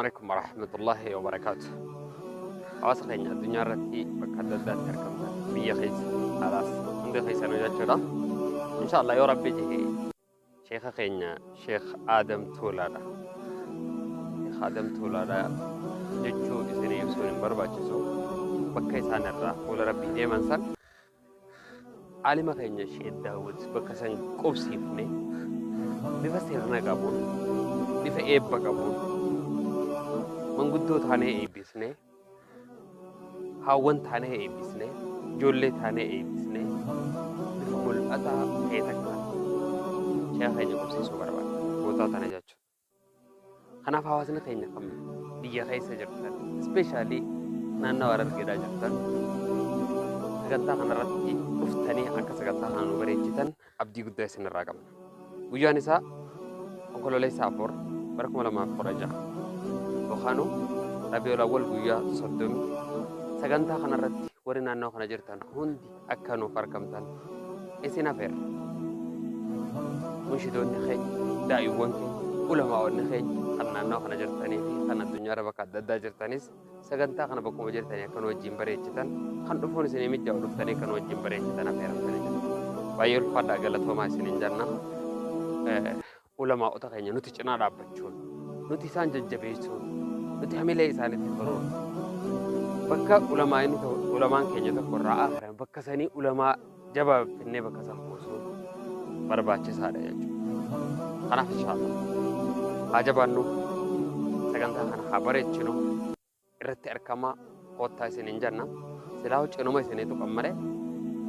Alaikum warahmatullahi wabarakaatu. Hawaasa keenya addunyaa irratti bakka adda addaatti argamtan, biyya keessa alaas, hundi keessanuu jechuudha. Insha Allah, yoo Rabbi jedhe, sheeka keenya Sheekh Aadam Tuulaadha. Sheekh Aadam Tuulaadha jechuu isinii ibsuun hin barbaachisu. Bakka isaan irraa fuula Rabbii deeman san aalima keenya Sheekh Daawud bakka san qubsiifne, bifa sirna qabuun, bifa eebba qabuun, manguddoo taanee eebbisne, haawwan taanee eebbisne, ijoollee taanee eebbisne, bifa mul'ataa ta'e takkaan sheeka keenya qubsiisuu barbaada. Gootaa tana jechuudha. Kanaaf hawaasni keenya kan biyya keessa jirtan, especially naannawa Harargeedhaa jirtan, sagantaa kanarratti dhuftanii akka sagantaa kana nu bareechitan abdii guddaa isinirraa qabna. Guyyaan isaa Onkololeessa 4 bara 2016 yookaanuu Rabiul Awwal guyyaa 30. Sagantaa kanarratti warri naannoo kana jirtan hundi akka nuuf argamtan isin afeerra. Munshidoonni keenya, daa'iiwwan keenya, ulamaa'onni keenya kan naannoo kana jirtanii fi kan addunyaarra bakka adda addaa jirtanis sagantaa kana bakkuma jirtanii akka nu wajjin bareechitan, kan dhufuun isinii mijaa'u dhuftanii akka nu wajjin bareechitan afeeramtanii jirtu. Baay'ee ulfaadhaa, galatoomaa isiniin jenna. Ulamaa'ota keenya nuti cinaa dhaabbachuun, nuti isaan jajjabeessuun, nuti hamilee isaanitti horuun, bakka ulamaa'inni ulamaan keenya tokko irraa akhiran bakka sanii ulamaa jabaa finnee bakka san buusuun barbaachisaadha jechuudha. Kanaaf inshaallah haa jabaannu, sagantaa kana haa bareechinu, irratti arkamaa koottaa isiniin jenna. Silaa cinuma isinii tuqan malee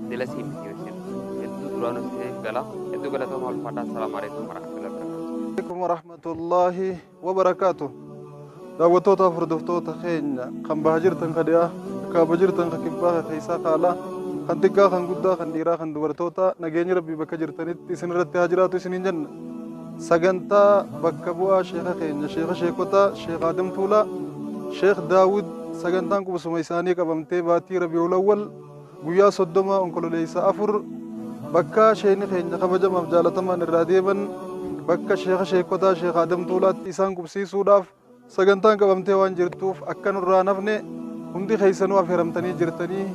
dilasii miti isin. Hedduu duraan isiniif gala. Hedduu galatoomaa, ulfaadhaa. Assalaamu alaikum warahmatullahi wabarakatuh. Alaikum warahmatullahi wabarakaatu. Daawwattoota, hordoftoota keenya kan baha jirtan, ka dhiyaa, kaaba jirtan, ka kibbaa, ka keessaa, ka alaa, kan xiqqaa, kan guddaa, kan dhiiraa, kan dubartoota, nageenyi Rabbii bakka jirtanitti isin irratti haa jiraatu isiniin jenna. Sagantaa bakka bu'aa sheeka keenya, sheeka sheekotaa, Sheek Aadam Tuulaa, Sheek Daawud, sagantaan qubsuma isaanii qabamtee baatii Rabiul Awwal guyyaa 30, Onkololeessa 4, bakka sheekni keenya kabajamaaf jaalatamaan irraa deeman, bakka sheeka sheekotaa Sheek Aadam Tuulaatti isaan qubsiisuudhaaf sagantaan qabamtee waan jirtuuf akka nurraa nafne hundi keessanuu affeeramtanii jirtanii.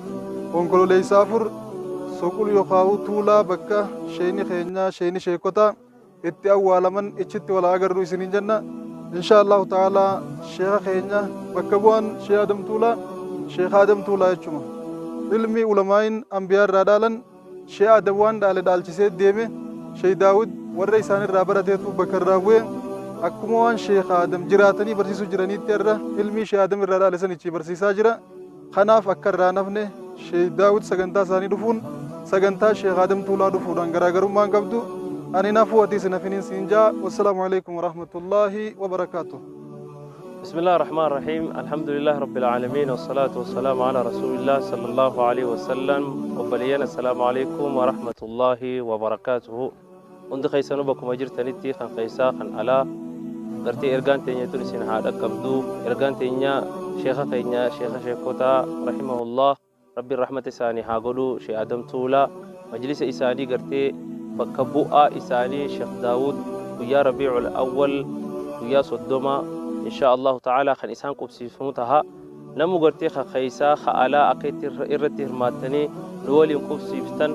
Onkololeessa 4, Soqul yookaan Tuulaa, bakka sheekni keenya, sheekni sheekotaa itti awwaalaman ichitti wal agarru isiniin jenna. Insha Allahu ta'ala, sheeka keenya bakka bu'aan Sheekh Adam Tuulaa, Sheekh Adam Tuulaa jechuma ilmi ulamaayin anbiyaa irraa dhaalan, Sheekh Adam waan dhaale dhaalchisee deeme. Sheekh Daawud warra isaan irraa barateetu bakka irraa bu'e. Akkuma waan Sheekh Adam jiraatanii barsiisuu jiraniitti irra ilmi Sheekh Adam irraa dhaale sanichi barsiisaa jira. Kanaaf akka irraa nafne Sheekh Daawud sagantaa isaanii dhufuun sagantaa Sheekh Adam Tuulaa dhufuudhaan garaagarummaan qabdu. Ani nafuu ati isin hafiniin siin jaa. Wassalaamu alaikum warahmatullaahi wabarakaatuh. بسم الله الرحمن الرحيم، الحمد لله رب العالمين، والصلاة والسلام على رسول الله صلى الله عليه وسلم. وبلينا السلام عليكم ورحمة الله وبركاته. Hundi keessanuu bakkuma jirtanitti, kan keessaa kan alaa, gartee ergaan teenya tun isin haa dhaqqabdu. Ergaan teenya sheeka keenya, sheeka sheekotaa, rahimahullah, Rabbiin rahmata isaanii haa godhu, Sheekh Adam Tuulaa, majlisa isaanii gartee bakka bu'aa isaanii Sheekh Daawud guyyaa Rabiicul Awwal guyyaa 30, insha Allahu ta'ala, kan isaan qubsiifamu taha. Namu gartee ka keessaa ka alaa akka itti irratti hirmaattanii nu waliin qubsiiftan,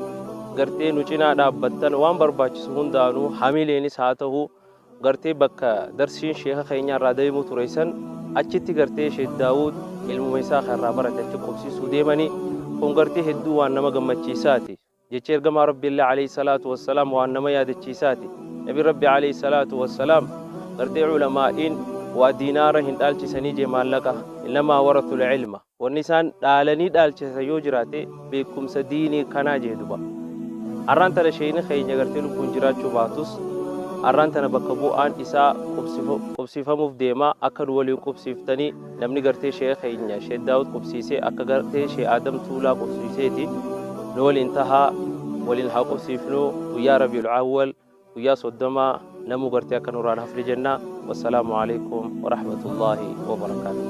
gartee nu cinaa dhaabbattan, waan barbaachisu hundaanuu hamileenis haa ta'u, gartee bakka darsiin sheeka keenya irraa deemuu ture san achitti gartee Sheekh Daawud ilmuma isaa kan irraa barate achi qubsiisuu deemanii. Kun gartee hedduu waan nama gammachiisaati. Jecha ergamaa Rabbi illee alayhi salaatu wassalaam waan nama yaadachiisaati. Nabi Rabbi alayhi salaatu wassalaam gartee ulamaa'iin waa diinaara hin dhaalchisanii jee, maallaqa. Innamaa warathul ilma, wanni isaan dhaalanii dhaalchisan yoo jiraate beekumsa diinii kanaa jee. Duba arraan tana sheeyni keenya gartee lubbuun jiraachuu baatus, arraan tana bakka bu'aan isaa qubsiifamuuf deema. Akka nu waliin qubsiiftanii, namni gartee sheeka keenya Sheek Daawud qubsiisee akka gartee Sheek Aadam Tuulaa qubsiiseeti nu waliin tahaa, waliin haa qubsiifnu. Guyyaa Rabiul Awwal guyyaa 30 namuu gartee akka nurraan hafne jenna. Wassalaamu alaikum warahmatullaahi wabarakaatu.